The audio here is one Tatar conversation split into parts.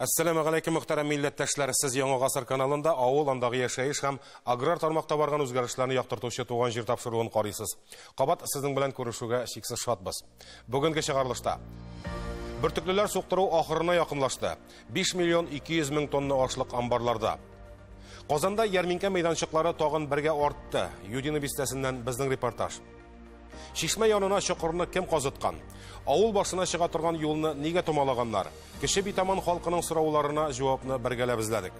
Әссәламегаләйкем, мөхтәрәм милләттәшләр! Сез Яңа Гасыр каналында авыл, андагы яшәеш һәм аграр тармакта барган үзгәрешләрне яктыртучы Туган җир тапшыруын карыйсыз. Кабат сезнең белән күрешүгә чиксез шатбыз. Бүгенге чыгарылышта бөртеклеләр суктыру ахырына якынлашты. 5 миллион 200 мең тонна ашлык амбарларда. Казанда ярминкә мәйданчыклары тагын бергә артты. Юдино бистәсеннән безнең репортаж. Чишмә янына чокырны кем казыткан? Авыл башына чыга торган юлны нигә томалаганнар? Кече Битаман халкының сорауларына җавапны бергәләп эзләдек.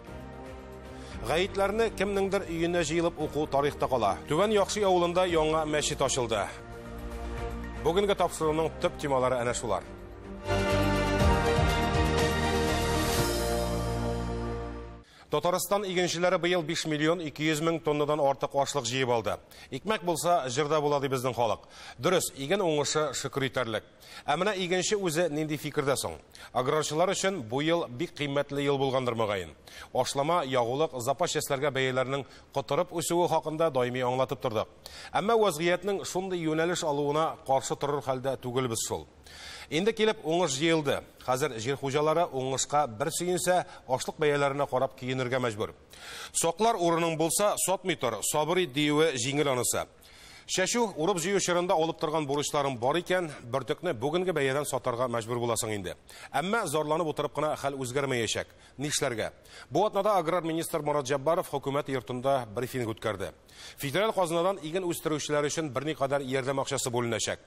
Гаетләрне кемнеңдер өенә җыелып уку тарихта кала. Түбән Яхшый авылында яңа мәчет ачылды. Бүгенге тапшыруның төп темалары әнә шулар. Татарстан игенчеләре быел 5 миллион 200 мең тоннадан артык ашлык җыеп алды. Икмәк булса, җырда була ди безнең халык. Дөрес, иген уңышы шөкер итәрлек. Ә менә игенче үзе нинди фикердә соң? Аграрчылар өчен бу ел бик кыйммәтле ел булгандыр мөгаен. Ашлама, ягулык, запас частьләргә бәяләрнең котырып үсүе хакында даими аңлатып тордык. Әмма вазгыятьнең шундый юнәлеш алуына каршы торыр хәлдә түгелбез шул. Инде килеп уңыш җыелды. Хәзер җир хуҗалары уңышка бер сөенсә, ашлык бәяләренә карап киенергә мәҗбүр. Соклар урының булса, сатмый тор, сабыр ит диюе җиңел анысы. Чәчү, урып җыю чорында алып торган бурычларың бар икән, бөртекне бүгенге бәядән сатарга мәҗбүр буласың инде. Әмма зарланып утырып кына хәл үзгәрмәячәк. Нишләргә? Бу атнада аграр министр Марат Җәббаров хөкүмәт йортында брифинг үткәрде. Федераль казнадан иген үстерүчеләр өчен берникадәр ярдәм акчасы бүленәчәк.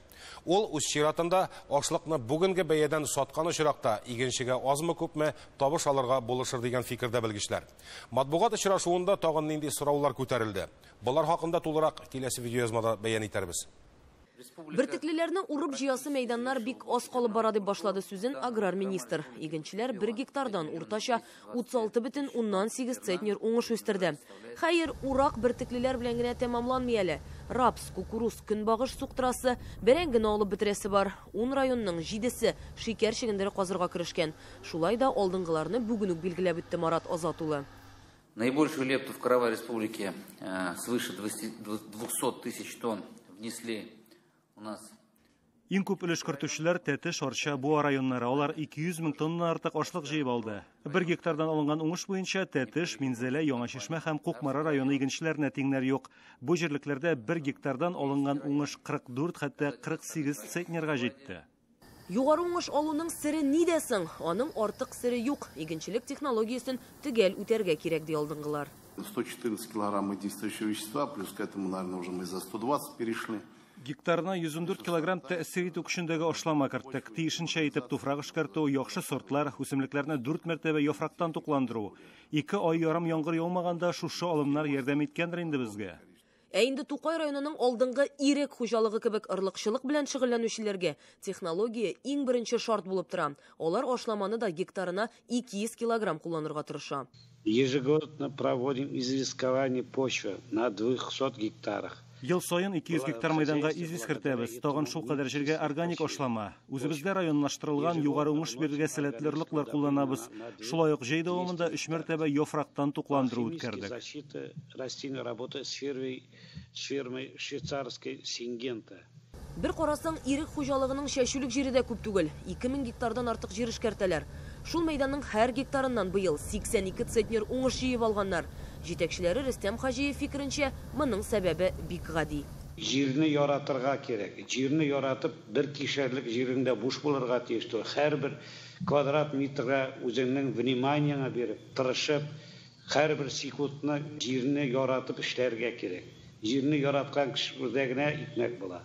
Ул үз чиратында ашлыкны бүгенге бәядән саткан очракта игенчегә азмы-күпме табыш алырга булышыр дигән фикердә белгечләр. Матбугат очрашуында тагын нинди сораулар күтәрелде? Болар хакында тулырак киләсе видеоязмада бәян итәрбез. Бөртеклеләрне урып җыясы мәйданнар бик аз калып бара дип башлады сүзен аграр министр. Игенчеләр 1 гектардан уртача 36,8 центнер уңыш үстерде. Хәер, урак бөртеклеләр белән генә тәмамланмый әле. Рапс, кукуруз, көнбагыш суктырасы, бәрәңгене алып бетерәсе бар. 10 районның 7-се шикәр чөгендере казырга керешкән. Шулай да алдынгыларны бүген үк билгеләп үтте Марат Азат улы. Наибольшую лепту в права республики свыше 200 тысяч тонн внесли у нас. Иң күп өлеш кертүчеләр Тәтеш, Арча, Буа районнары. Алар 200 мең тонна артык ашлык җыеп алды. 1 гектардан алынган уңыш буенча Тәтеш, Минзәлә, Яңа Чишмә һәм Кукмара районы игенчеләренә тиңнәр юк. Бу җирлекләрдә 1 гектардан алынган уңыш 44, хәтта 48 центнерга җитте. Югары уңыш алуның сере нидә соң? Аның артык сере юк. Игенчелек технологиясен төгәл үтәргә кирәк, ди алдынгылар. 114 килограмм действующего вещества, плюс к этому, наверное, уже мы за 120 перешли. Гектарына 114 килограмм тәэсир итү көчендәге ашлама керттек. Тиешенчә итеп туфрак эшкәртү, яхшы сортлар, үсемлекләрне 4 мәртәбә яфрактан тукландыру. 2 ай ярым яңгыр яумаганда шушы алымнар ярдәм иткәндер инде безгә. Ә инде Тукай районының алдынгы Ирек хуҗалыгы кебек ырлыкчылык белән шөгыльләнүчеләргә технология иң беренче шарт булып тора. Алар ашламаны да гектарына 200 килограмм кулланырга тырыша. Ежегодно проводим известкование почвы на 200 гектарах. Ел саен 200 гектар мәйданга известь кертәбез. Тагын шул кадәр җиргә органик ашлама. Үзебездә районлаштырылган югары уңыш бирергә сәләтле орлыклар кулланабыз. Шулай ук җәй дәвамында 3 мәртәбә яфрактан тукландыру үткәрдек. Защита растений работа с фирмой швейцарской Сингента. Бер карасаң, Ирек хуҗалыгының чәчүлек җире дә күп түгел. 2000 гектардан артык җир эшкәртәләр. Шул мәйданның һәр гектарыннан быел 82 центнер уңыш җыеп алганнар. Җитәкчеләре Рөстәм Хаҗиев фикеренчә, моның сәбәбе бик гади. Җирне яратырга кирәк. Җирне яратып, бер кишәрлек җиреңдә буш булырга тиеш түгел. Һәрбер квадрат метрга үзеңнең вниманиеңа биреп, тырышып, һәрбер секундны җирне яратып эшләргә кирәк. Җирне яраткан кешедә генә икмәк була.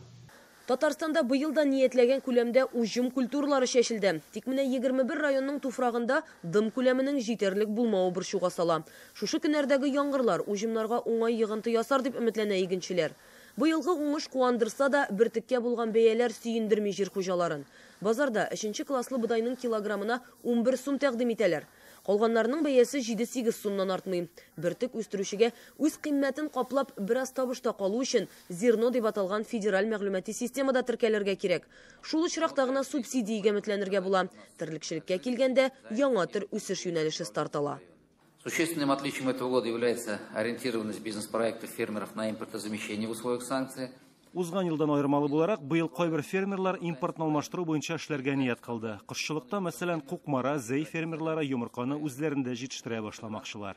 Татарстанда быел да ниятләгән күләмдә уҗым культуралары чәчелде. Тик менә 21 районның туфрагында дым күләменең җитәрлек булмавы борчуга сала. Шушы көннәрдәге яңгырлар уҗымнарга уңай йогынты ясар дип өметләнә игенчеләр. Быелгы уңыш куандырса да, бөртеккә булган бәяләр сөендерми җир хуҗаларын. Базарда 3 класслы бодайның килограммына 11 сум тәкъдим итәләр. Калганнарның бәясе 7-8 сумнан артмый. Бөртек үстерүчегә үз кыйммәтен каплап бераз табышта калу өчен зерно дип аталган федераль мәгълүмати системада теркәлергә кирәк. Шул очракта гына субсидиягә өметләнергә була. Терлекчелеккә килгәндә яңа төр үсеш юнәлеше старт ала. Существенным отличием этого года является ориентированность бизнес-проектов фермеров на импортозамещение в условиях санкций. Узган елдан аермалы буларак, быел кайбер фермерлар импортны алмаштыру буенча эшләргә ният кылды. Кошчылыкта, мәсәлән, Кукмара, Зәй фермерлары йомырканы үзләрендә җитештерә башламакчылар.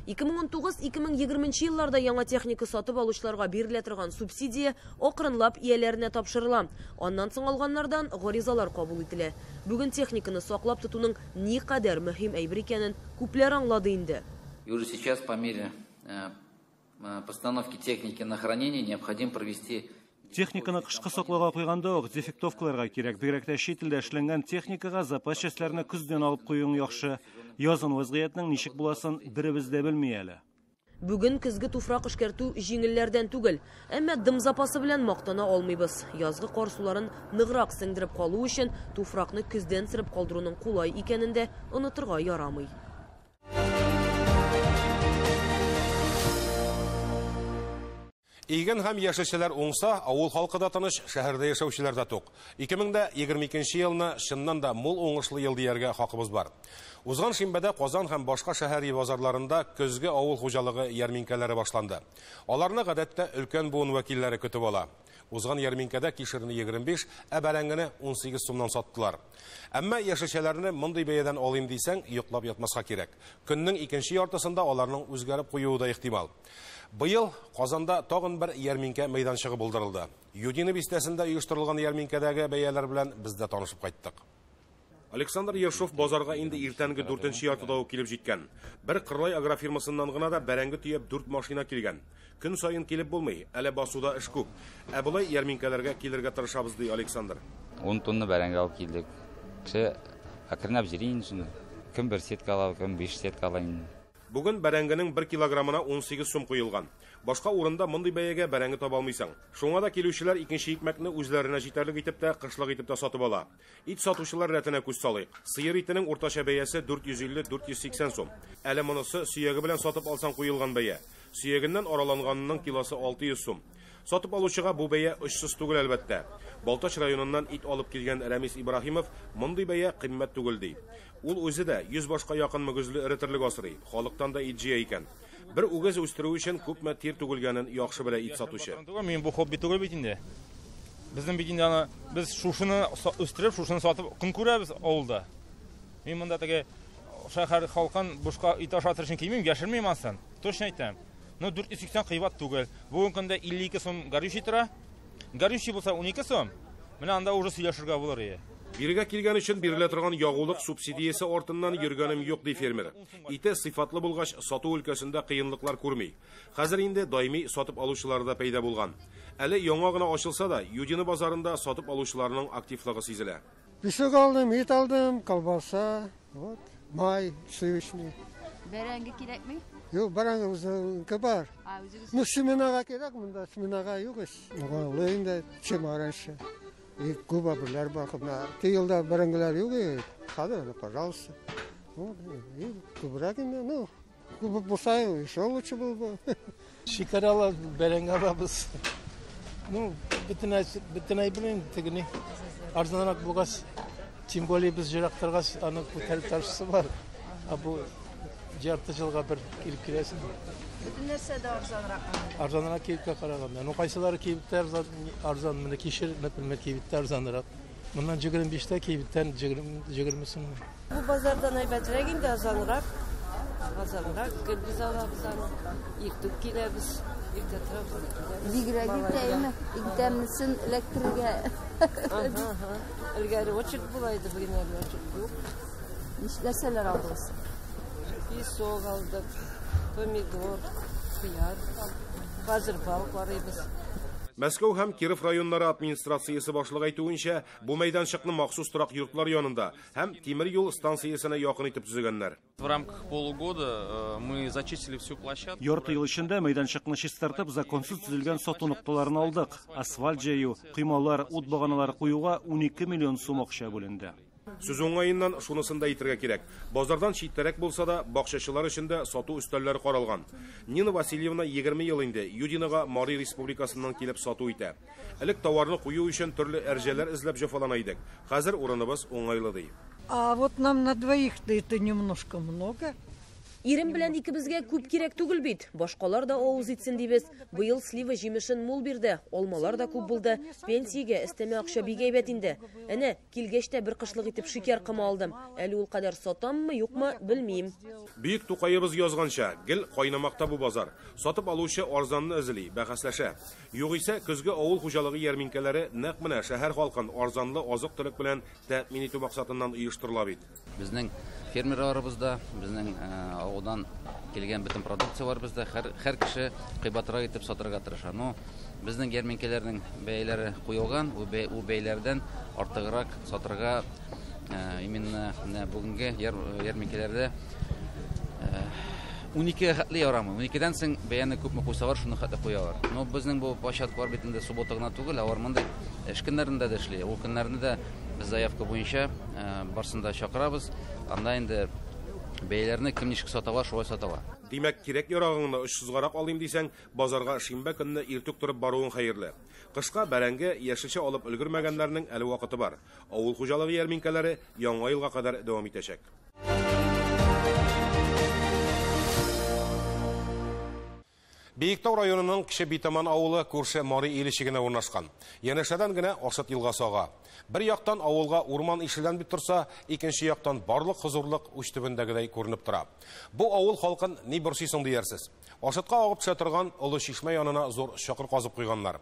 2019-2020 елларда яңа техника сатып алучыларга бирелә торган субсидия акрынлап ияләренә тапшырыла. Аннан соң алганнардан гаризалар кабул ителә. Бүген техниканы саклап тотуның никадәр мөһим әйбер икәнен күпләр аңлады инде. И уже сейчас по мере постановки техники на хранение необходимо провести. Техниканы кышкы саклауга куйганда ук дефектовкаларга кирәк. Бигрәк тә чит илдә эшләнгән техникага запас частьләрне көздән алып куюың яхшы. Язын вазгыятьнең ничек буласын беребез дә белми әле. Бүген көзге туфрак эшкәртү җиңелләрдән түгел, әмма дым запасы белән мактана алмыйбыз. Язгы кар суларын ныграк сеңдереп калу өчен туфракны көздән сырып калдыруның кулай икәнен дә онытырга ярамый. Иген һәм яшелчәләр уңса, авыл халкы да тыныч, шәһәрдә яшәүчеләр дә тук. 2022 елны чыннан да мул уңышлы ел дияргә хакыбыз бар. Узган шимбәдә Казан һәм башка шәһәр базарларында көзге авыл хуҗалыгы ярминкәләре башланды. Аларны гадәттә өлкән буын вәкилләре көтеп ала. Узган ярминкәдә кишерне 25, ә бәрәңгене 18 сумнан саттылар. Әмма яшелчәләрне мондый бәядән алыйм дисәң, йоклап ятмаска кирәк. Көннең икенче яртысында аларның үзгәреп куюы да ихтимал. Быел Казанда тагын бер ярминкә мәйданчыгы булдырылды. Юдино бистәсендә оештырылган ярминкәдәге бәяләр белән без дә танышып кайттык. Александр Ершов базарга инде иртәнге 4-нче яртыда ук килеп җиткән. Бер Кырлай агрофирмасыннан гына да бәрәңге төяп 4 машина килгән. Көн саен килеп булмый, әле басуда эш күп. Ә болай ярминкәләргә килергә тырышабыз, ди Александр. 10 тонна бәрәңге алып килдек. Кеше әкренләп җыри инде шуны. Кем бер сетка ала, кем 5 сетка ала инде. Бүген бәрәңгенең 1 килограммына 18 сум куелган. Башка урында мондый бәягә бәрәңге таба алмыйсың. Шуңа да килүчеләр икенче икмәкне үзләренә җитәрлек итеп тә, кышлык итеп тә сатып ала. Ит сатучылар рәтенә күз салыйк. Сыер итенең уртача бәясе 450-480 сум. Әле монысы сөяге белән сатып алсаң куелган бәя. Сөягеннән араланганының килосы 600 сум. Сатып алучыга бу бәя очсыз түгел әлбәттә. Балтач районыннан ит алып килгән Рәмис Ибраһимов мондый бәя кыйммәт түгел ди. Ул үзе дә 100 башка якын мөгезле эре терлек асрый, халыктан да ит җыя икән. Бер үгез үстерү өчен күпме тир түгелгәнен яхшы белә ит сатучы. Мин бу хобби түгел бит инде. Безнең бит инде аны без шушыны үстереп, шушыны сатып көн күрәбез авылда. Мин монда теге шәһәр халкын бушка ит ашатыр өчен килмим, яшермим асын. Точно әйтәм. Но 480 кыйбат түгел. Бүгенге көндә 52 сум горючий тора. Горючий булса 12 сум. Менә анда уже сөйләшергә булыр иде. Бирегә килгән өчен бирелә торган ягулык субсидиясе артыннан йөргәнем юк, ди фермер. Ите сыйфатлы булгач, сату өлкәсендә кыенлыклар күрми. Хәзер инде даими сатып алучылар да пәйда булган. Әле яңа гына ачылса да, Юдино базарында сатып алучыларның активлыгы сизелә. Песок алдым, ит алдым, колбаса, вот, май сливочный. Бәрәңге кирәкме? Юк, бәрәңге үзенеке бар. Ну, семенага кирәк, монда семенага юк ич. Ул инде чем раньше. И күп әйберләр бар. Те елда бәрәңгеләр юк иде. Хәзер, пожалуйста. Вот, и күбрәк инде, ну, күп булса, еще лучше было бы. Шикәр алабыз, бәрәңге алабыз. Ну, бөтен әйбер инде тегене. Арзанрак булгач, тем более без ерак торгач, аны күтәреп ташысы бар. Ә бу ярты елга бер килеп киләсең. Бөтен нәрсә дә арзанрак. Арзанрак кибеткә караганда. Ну, кайсылары кибеттә арзан, менә кишер, например, кибеттә арзанрак. Моннан 25-тә кибеттән 20 сум. Бу базардан әйбәтрәк инде, арзанрак. Арзанрак, гел без алабыз аны. Иртүк киләбез, иртә торабыз. Бигрәк иртәме? Иртәмесен эләктерергә. Элгәре очерт була иде, бүген әле очерт юк. Нәрсәләр алдыгыз? Песок алдык, помидор, кыяр, хәзер бал карыйбыз. Мәскәү һәм Киров районнары администрациясе башлыгы әйтүенчә, бу мәйданчыкны махсус торак йортлар янында һәм тимер юл станциясенә якын итеп төзегәннәр. В рамках полугода мы зачистили всю площадку. Ярты ел эчендә мәйданчыкны чистартып, законсыз төзелгән сату нокталарын алдык. Асфальт җәю, коймалар, ут баганалары куюга 12 миллион сум акча бүленде. Сүз уңаеннан шунысын да әйтергә кирәк. Базардан читтәрәк булса да, бакчачылар өчен дә сату өстәлләре каралган. Нина Васильевна 20 ел инде Юдинога Мари Республикасыннан килеп сату итә. Элек товарны кую өчен төрле әрҗәләр эзләп җәфалана идек. Хәзер урыныбыз уңайлы ди. А вот нам на двоих-то это немножко много. Ирем белән икебезгә күп кирәк түгел бит. Башкалар да авыз итсен дибез. Быел слива җимешен мул бирде. Алмалар да күп булды. Пенсиягә өстәмә акча бик әйбәт инде. Әнә, килгәч тә бер кышлык итеп шикәр комы алдым. Әле ул кадәр сатаммы, юкмы, белмим. Бөек Тукаебыз язганча, гел кайнамакта бу базар. Сатып алучы арзанны эзли, бәхәсләшә. Югыйсә, көзге авыл хуҗалыгы ярминкәләре нәкъ менә шәһәр халкын арзанлы азык-төлек белән тәэмин итү максатыннан оештырыла бит. Безнең фермерларыбыз да, безнең авылдан килгән бөтен продукцияләр бездә, һәр кеше кыйбатрак итеп сатырга тырыша. Но безнең ярминкәләрнең бәяләре куелган, ул бәяләрдән артыграк сатырга именно бүгенге ярминкәләрдә 12 хәтле ярамый. 12-дән соң бәяне күпме куйсалар, шуны хәтле куялар. Но безнең бу площадкалар бит инде суббота гына түгел, алар мондай эш көннәрендә дә эшли. Ул көннәрне дә без заявка буенча барсын да чакырабыз. Анда инде бәяләрне кем ничек сата ала, шулай сата ала. Димәк, кирәк ярагыңны очсызгарак алыйм дисәң, базарга шимбә көнне иртүк торып баруың хәерле. Кышка бәрәңге, яшелчә алып өлгермәгәннәрнең әле вакыты бар. Авыл хуҗалыгы ярминкәләре яңа елга кадәр дәвам итәчәк. Биектау районының Кече Битаман авылы күрше Мари иле чигенә урнашкан. Янәшәдән генә Ашыт елгасы ага. Бер яктан авылга урман ишелдән бит торса, икенче яктан барлык хозурлык уч төбендәгедәй күренеп тора. Бу авыл халкын ни борчыйсың диярсез. Ашытка агып төшә торган Олы Чишмә янына зур чокыр казып куйганнар.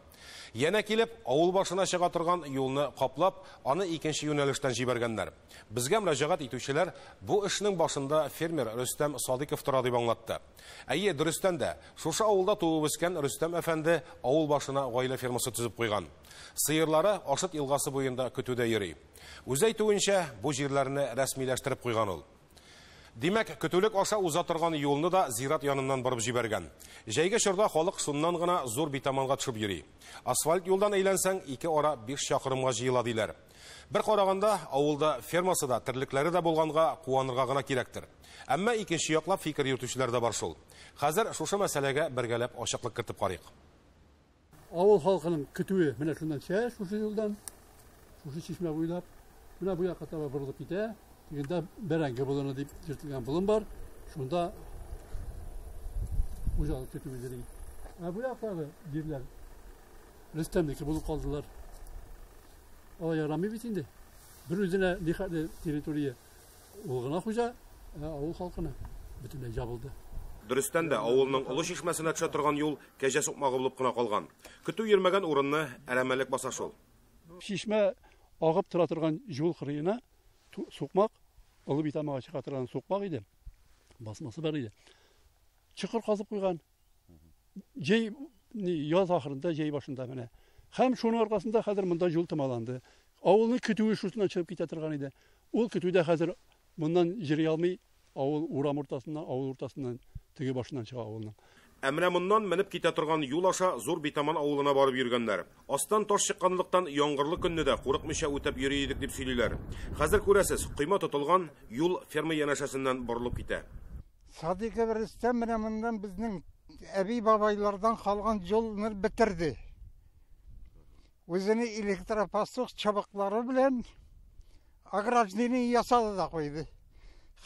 Янә килеп, авыл башына чыга торган юлны каплап, аны икенче юнәлештән җибәргәннәр. Безгә мөрәҗәгать итүчеләр бу эшнең башында фермер Рөстәм Садыков тора дип аңлатты. Әйе, дөрестән дә, шушы авылда туып үскән Рөстәм әфәнде авыл башына гаилә фермасы төзеп куйган. Сыерлары Ашыт елгасы буенда көтүдә йөри. Үзе әйтүенчә, бу җирләрне рәсмиләштереп куйган ул. Димәк, көтүлек аша уза торган юлны да зират яныннан барып җибәргән. Җәйге чорда халык шуннан гына зур Битаманга төшеп йөри. Асфальт юлдан әйләнсәң, ике ара 5 чакрымга җыела диләр. Бер караганда, авылда фермасы да, терлекләре дә булганга куанырга гына кирәктер. Әмма икенче яклап фикер йөртүчеләр дә бар шул. Хәзер шушы мәсьәләгә бергәләп ачыклык кертеп карыйк. Авыл халкының көтүе менә шуннан чәч, шушы юлдан, шушы чишмә буйлап, менә бу якка таба борылып китә. Тегендә бәрәңге болыны дип йөртелгән болын бар. Шунда хуҗалык көтүе йөри. Ә бу яктагы җирләр Рөстәмнеке булып калдылар. Алай ярамый бит инде. Бер үзенә нихәтле территория ул гына хуҗа, ә авыл халкына бөтенләй ябылды. Дөрестән дә, авылның Олы Чишмәсенә төшә торган юл кәҗә сукмагы булып кына калган. Көтү йөрмәгән урынны әрәмәлек баса шул. Чишмә агып тора торган юл кырыена сукмак, Олы Битаманга чыга торган сукмак иде. Басмасы бар иде. Чокыр казып куйган. Җәй, яз ахырында, җәй башында менә. Һәм шуның аркасында хәзер монда юл томаланды. Авылның көтүе шушыннан чыгып китә торган иде. Ул көтү дә хәзер моннан йөри алмый, авыл урам уртасыннан, авыл уртасыннан, теге башыннан чыга авылның. Ә менә моннан менеп китә торган юл аша Зур Битаман авылына барып йөргәннәр. Астан таш чыкканлыктан яңгырлы көнне дә курыкмыйча үтеп йөри идек дип сөйлиләр. Хәзер күрәсез, койма тотылган, юл ферма янәшәсеннән борылып китә. Садыков Рөстәм менә моннан безнең әби бабайлардан калган юлны бетерде. Үзенең электропастух чыбыклары белән ограждение ясады да куйды.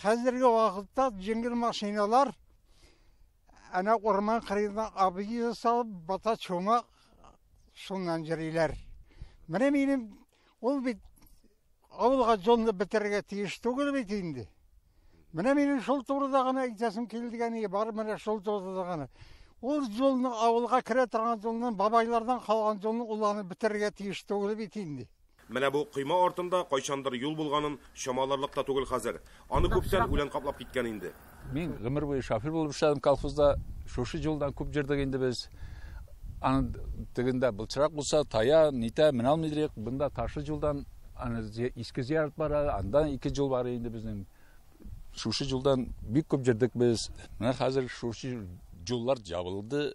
Хәзерге вакытта җиңел машиналар әнә урман кырыенда абыйы салып бата чума шуннан йөриләр. Менә минем ул бит авылга юлны бетерергә тиеш түгел бит инде. Менә минем шул турыда гына әйтәсем килде дигән бар, менә шул турыда гына. Ул юлны авылга керә торган юлны, бабайлардан калган юлны ул аны бетерергә тиеш түгел бит инде. Менә бу койма артында кайчандыр юл булганын чамаларлык та түгел хәзер. Аны күптән үлән каплап киткән инде. Мин гомер буе шофер булып эшләдем колхозда. Шушы юлдан күп йөрдек инде без. Аны тегендә былчырак булса, тая, нитә, менә алмый идек. Бында ташлы юлдан аны иске зиярат бар, андан ике юл бар инде безнең. Шушы юлдан бик күп йөрдек без. Менә хәзер шушы юллар ябылды.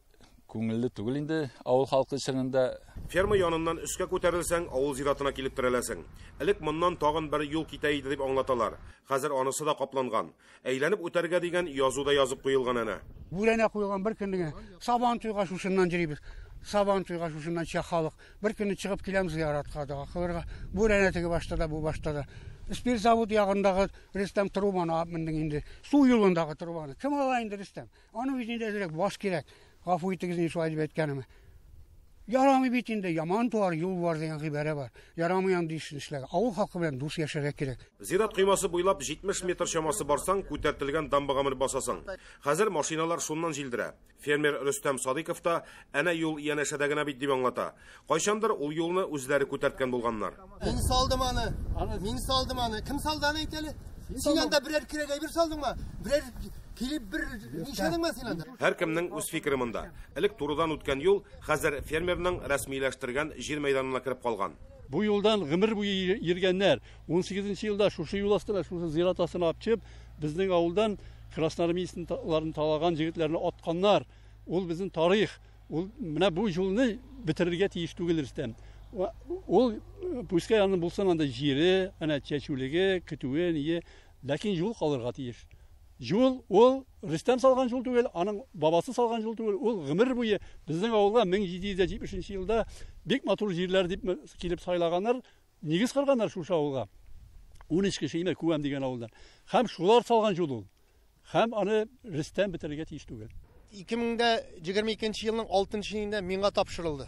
Күңелле түгел инде авыл халкы өчен дә. Ферма яныннан өскә күтәрелсәң, авыл зиратына килеп терәләсең. Элек моннан тагын бер юл китә иде дип аңлаталар. Хәзер анысы да капланган. Әйләнеп үтәргә дигән язу да язып куелган әнә. Бүрәнә куелган бер көнне Сабан туйга шушыннан йөрибез. Сабан туйга шушыннан чыга халык. Бер көнне чыгып киләм зыяратка, дога кылырга. Бу әнә теге башта да, бу башта да. Спирт завод ягындагы Рөстәм трубаны алып мендең инде. Су юлындагы трубаны. Кем ала инде Рөстәм? Аны бит инде әзрәк баш кирәк. Гафу итегез инде шулай дип әйткәнемә. Ярамый бит инде, яман туар юл бар дигән гыйбарә бар. Ярамый андый эшне эшләргә. Авыл халкы белән дус яшәргә кирәк. Зират коймасы буйлап 70 метр чамасы барсаң, күтәртелгән дамбага менеп басасың. Хәзер машиналар шуннан җилдерә. Фермер Рөстәм Садыйков та әнә юл янәшәдә генә бит дип аңлата. Кайчандыр ул юлны үзләре күтәрткән булганнар. Мин салдым аны. Мин салдым аны. Кем салды аны әйт әле? Син анда берәр кирәк әйбер салдыңмы? Берәр килеп бер нишләдеңме син анда? Һәркемнең үз фикере монда. Элек турыдан үткән юл хәзер фермерның рәсмиләштергән җир мәйданына кереп калган. Бу юлдан гомер буе йөргәннәр. 18 елда шушы юл астына, шушы зират астына алып чыгып, безнең авылдан красноармейцларны талаган егетләрне атканнар. Ул безнең тарих. Ул менә бу юлны бетерергә тиеш түгел, Рөстәм. Ул пускай аның булсын анда җире, әнә чәчүлеге, көтүе, ние, ләкин юл калырга тиеш. Юл ул Рөстәм салган юл түгел, аның бабасы салган юл түгел, ул гомер буе безнең авылга 1770 елда бик матур җирләр дип килеп сайлаганнар, нигез корганнар шушы авылга. 13 кеше име Күәм дигән авылдан. Һәм шулар салган юл ул. Һәм аны Рөстәм бетерергә тиеш түгел. 2022 елның 6 июнендә миңа тапшырылды.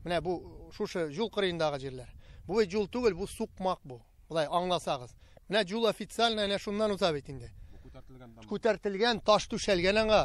Менә бу шушы юл кырыендагы җирләр. Бу бит юл түгел, бу сукмак бу. Болай аңласагыз. Менә юл официально әнә шуннан уза бит инде. Күтәртелгән, таш түшәлгән аңа.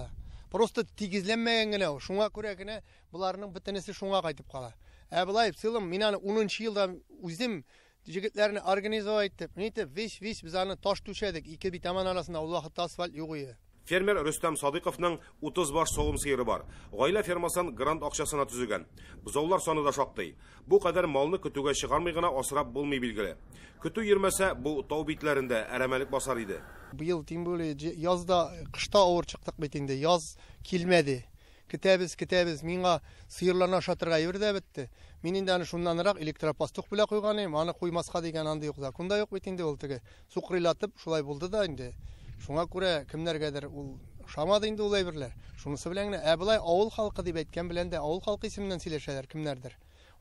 Просто тигезләнмәгән генә ул. Шуңа күрә генә буларның бөтенесе шуңа кайтып кала. Ә болай в целом мин аны 10 елда үзем җегетләрне организовать итеп, нитеп, весь без аны таш түшәдек. Ике битаман арасында ул вакытта асфальт юк иде. Фермер Рөстәм Садыйковның 30 баш савым сыеры бар. Гаилә фермасын грант акчасына төзегән. Бозаулар саны да шактый. Бу кадәр малны көтүгә чыгармый гына асрап булмый билгеле. Көтү йөрмәсә, бу тау битләрендә әрәмәлек басар иде. Быел тем более язда, кышта авыр чыктык бит инде. Яз килмәде. Көтәбез, көтәбез. Миңа сыерларны ашатырга әйбер дә бетте. Мин инде аны шуннанрак электропастух белән куйган идем. Аны куймаска дигән андый юк, закон да юк бит инде ул теге. Сукрыйлатып шулай булды да инде. Шуңа күрә кемнәргәдер ул ошамады инде ул әйберләр. Шунысы белән генә, ә болай авыл халкы дип әйткән белән дә авыл халкы исеменнән сөйләшәләр кемнәрдер.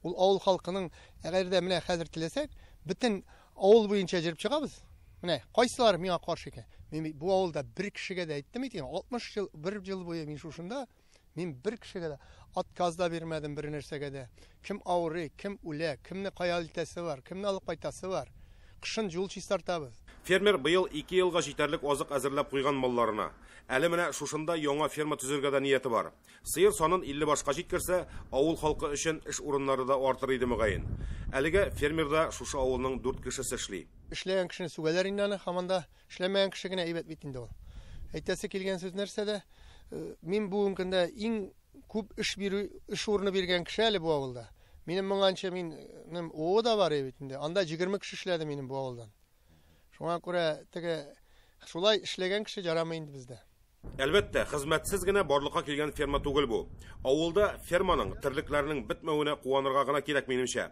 Ул авыл халкының әгәр дә менә хәзер теләсәк, бөтен авыл буенча җырып чыгабыз. Менә кайсылар миңа каршы икән? Мин бу авылда бер кешегә дә әйттем икән, 60 ел, бер ел буе мин шушында, мин бер кешегә дә отказ да бирмәдем бер нәрсәгә дә. Кем авырый, кем үлә, кемне кая илтәсе бар, кемне алып кайтасы бар. Кышын юл чистартабыз. Фермер быел 2 елга җитәрлек азык әзерләп куйган малларына. Әле менә шушында яңа ферма төзергә дә нияте бар. Сыер санын 50 башка җиткерсә, авыл халкы өчен эш урыннары да артыр иде мөгаен. Әлегә фермерда шушы авылның 4 кешесе эшли. Эшләгән кешене сүгәләр инде аны, һаман да эшләмәгән кеше генә әйбәт бит инде ул. Әйтәсе килгән сүз нәрсәдә? Мин бүгенге көндә иң күп эш бирү, эш урыны биргән кеше әле бу авылда. Минем моңанча минем ООО да бар бит инде. Анда 20 кеше эшләде минем бу авылдан. Шуңа күрә теге шулай эшләгән кеше ярамый инде бездә. Әлбәттә, хезмәтсез генә барлыкка килгән ферма түгел бу. Авылда ферманың, терлекләрнең бетмәвенә куанырга гына кирәк минемчә.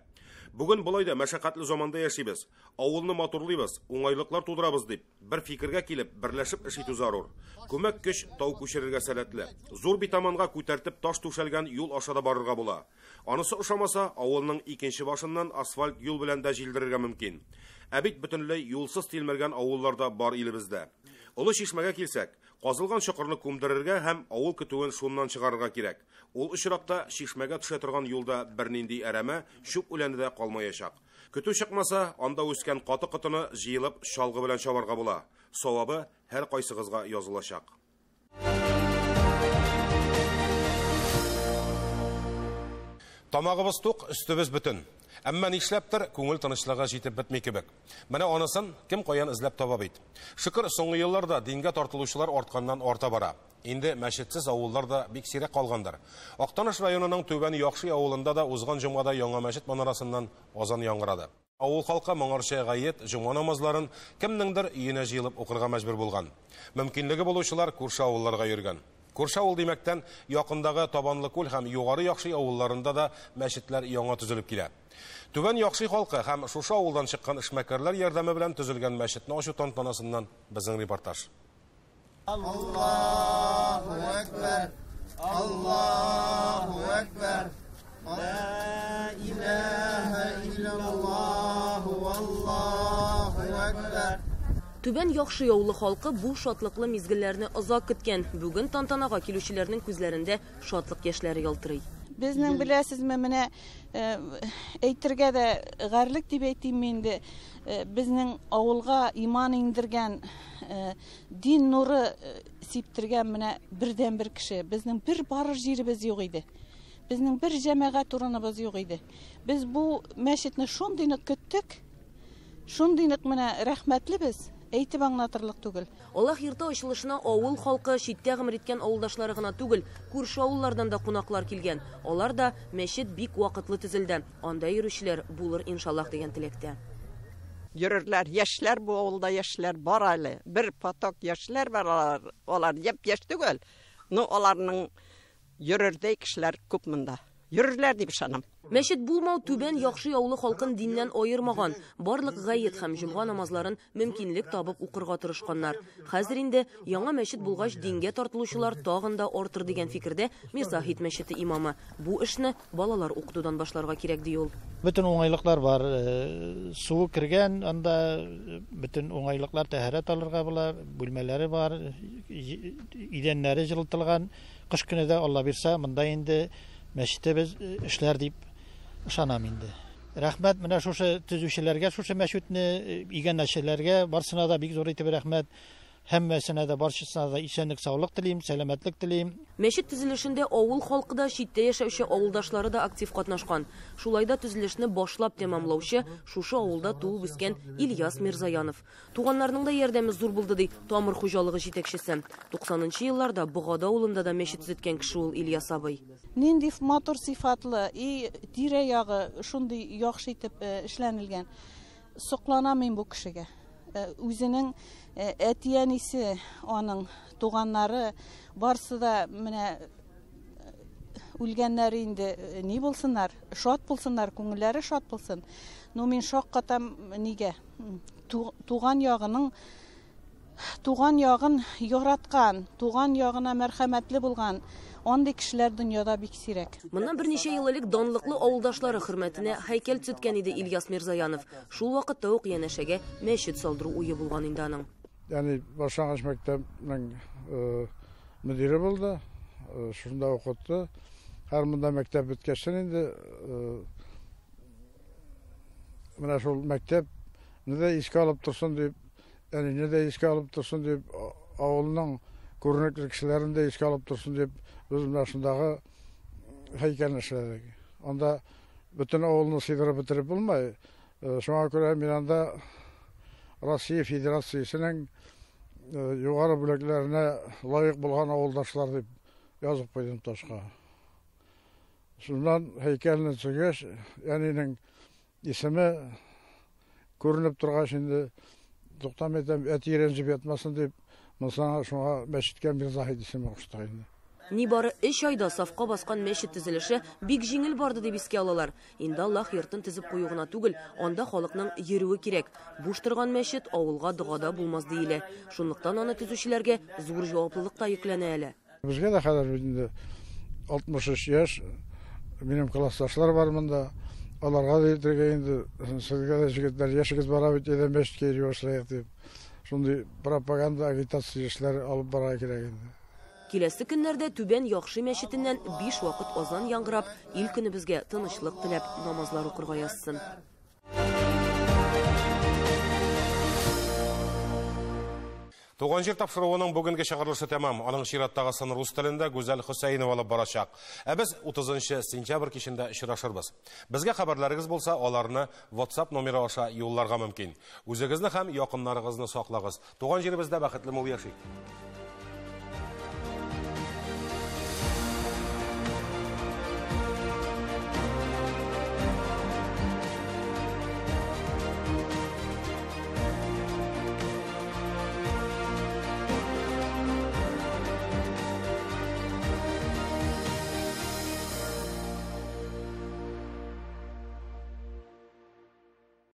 Бүген болай да мәшәкатьле заманда яшибез. Авылны матурлыйбыз, уңайлыклар тудырабыз дип, бер фикергә килеп, берләшеп эш итү зарур. Күмәк көч тау күчерергә сәләтле. Зур битаманга күтәртеп таш түшәлгән юл аша да барырга була. Анысы ошамаса, авылның икенче башыннан асфальт юл белән дә җилдерергә мөмкин. Ә бит бөтенләй юлсыз тилмергән авыллар да бар илебездә. Олы Чишмәгә килсәк, казылган чокырны күмдерергә һәм авыл көтүен шуннан чыгарырга кирәк. Ул очракта Чишмәгә төшә торган юлда бернинди әрәмә, чүп үләне дә калмаячак. Көтү чыкмаса, анда үскән каты котыны җыелып чалгы белән чабарга була. Савабы һәр кайсыгызга язылачак. Тамагыбыз тук, өстебез бөтен. Әмма нишләптер күңел тынычлыгы җитеп бетми кебек. Менә анысын кем каян эзләп таба бит. Шөкер, соңгы елларда дингә тартылучылар артканнан арта бара. Инде мәчетсез авыллар да бик сирәк калгандыр. Актаныш районының Түбән Яхшый авылында да узган җомгада яңа мәчет манарасыннан азан яңгырады. Авыл халкы моңарча гает, җомга намазларын кемнеңдер өенә җыелып укырга мәҗбүр булган. Мөмкинлеге булучылар күрше авылларга йөргән. Күрше авыл димәктән, якындагы Табанлы күл һәм Югары Яхшый авылларында да мәчетләр яңа төзелеп килә. Түбән Яхшый халкы һәм шушы авылдан чыккан эшмәкәрләр ярдәме белән төзелгән мәчетне ачу тантанасыннан безнең репортаж. Аллаһу акбар, Аллаһу акбар. Ла илаһа иллаллаһу валлаһу акбар. Түбән Яхшый авылы халкы бу шатлыклы мизгелләрне озак көткән. Бүген тантанага килүчеләрнең күзләрендә шатлык яшьләре ялтырый. Безнең беләсезме, менә әйтергә дә гарьлек дип әйтим инде, безнең авылга иман иңдергән, дин нуры сиптергән менә бердән-бер кеше. Безнең бер барыр җиребез юк иде. Безнең бер җәмәгать урыныбыз юк иде. Без бу мәчетне шундый нык көттек, шундый нык менә рәхмәтлебез. Әйтеп аңлатырлык түгел. Аллаһ йорты ачылышына авыл халкы, читтә гомер иткән авылдашлары гына түгел, күрше авыллардан да кунаклар килгән. Алар да мәчет бик вакытлы төзелде. Анда йөрүчеләр булыр иншаллаһ дигән теләктә. Йөрерләр, яшьләр бу авылда яшьләр бар әле. Бер поток яшьләр бар алар. Алар япь-яшь түгел, но аларның йөрердәй кешеләр күп монда. Йөрерләр дип ышанам. Мәчет булмау Түбән Яхшый авылы халкын диннән аермаган. Барлык гает һәм җомга намазларын мөмкинлек табып укырга тырышканнар. Хәзер инде яңа мәчет булгач дингә тартылучылар тагын да артыр дигән фикердә Мирзаһит мәчете имамы. Бу эшне балалар укытудан башларга кирәк ди ул. Бөтен уңайлыклар бар. Суы кергән, анда бөтен уңайлыклар, тәһарәт алырга була, бүлмәләре бар, идәннәре җылытылган. Кыш көне дә Алла бирсә, монда инде мәчетебез эшләр дип ышанам инде. Рәхмәт менә шушы төзүчеләргә, шушы мәчетне игәнәчеләргә, барсына да бик зур итеп рәхмәт. Һәммәсенә дә, барчасына да исәнлек, саулык телим, сәламәтлек телим. Мәчет төзелешендә авыл халкы да, читтә яшәүче авылдашлары да актив катнашкан. Шулай да төзелешне башлап тәмамлаучы шушы авылда туып үскән Ильяс Мирзаянов. Туганнарның да ярдәме зур булды ди Тамыр хуҗалыгы җитәкчесе. 90нчы елларда Богада авылында да мәчет төзеткән кеше ул Ильяс абый. Нинди матур сыйфатлы и тирә-ягы шундый яхшы итеп эшләнелгән. Сокланам мин бу кешегә. Үзенең әти-әнисе, аның туганнары барсы да менә үлгәннәре инде ни булсыннар, шат булсыннар, күңелләре шат булсын. Но мин шаккатам нигә? Туган ягының, туган ягын яраткан, туган ягына мәрхәмәтле булган андый кешеләр дөньяда бик сирәк. Моннан берничә ел элек данлыклы авылдашлары хөрмәтенә һәйкәл төзеткән иде Ильяс Мирзаянов. Шул вакытта ук янәшәгә мәчет салдыру уе булган инде аның. Ягъни башлангыч мәктәпнең мөдире булды, шунда укытты. Һәр монда мәктәп беткәчтен инде менә шул мәктәпне дә искә алып торсын дип, әнине дә искә алып торсын дип, авылның күренекле кешеләрен дә искә алып торсын дип, без менә шундагы һәйкәлне эшләдек. Анда бөтен авылны сыйдырып бетереп булмай. Шуңа күрә мин анда Россия Федерациясенең югары бүләкләренә лаек булган авылдашлар дип язып куйдым ташка. Шуннан һәйкәлне төзегәч, әнинең исеме күренеп торгач инде туктам әйтәм, әти рәнҗеп ятмасын дип, монсаңа шуңа мәчеткә Мирзаһит исеме куштык инде. Нибары 3 айда сафка баскан мәчет төзелеше бик җиңел барды дип искә алалар. Инде Аллаһ йортын төзеп кую гына түгел, анда халыкның йөрүе кирәк. Буш торган мәчет авылга догада булмас диелә. Шунлыктан аны төзүчеләргә зур җаваплылык та йөкләнә әле. Безгә дә хәзер бит инде 63 яшь, минем классташлар бар монда. Аларга да әйтергә инде, сезгә дә җегетләр, яшегез бара бит, әйдә мәчеткә йөри башлыйк дип. Шундый пропаганда, агитация эшләре алып барырга кирәк инде. Киләсе көннәрдә Түбән Яхшый мәчетеннән 5 вакыт азан яңгырап, ил көнебезгә тынычлык теләп намазлар укырга язсын. Туган җир тапшыруының бүгенге чыгарылышы тәмам. Аның чираттагысын рус телендә Гүзәл Хөсәенова алып барачак. Ә без 30 сентябрь кичендә очрашырбыз. Безгә хәбәрләрегез булса, аларны WhatsApp номеры аша юлларга мөмкин. Үзегезне һәм якыннарыгызны саклагыз. Туган җиребездә бәхетле мул яшик.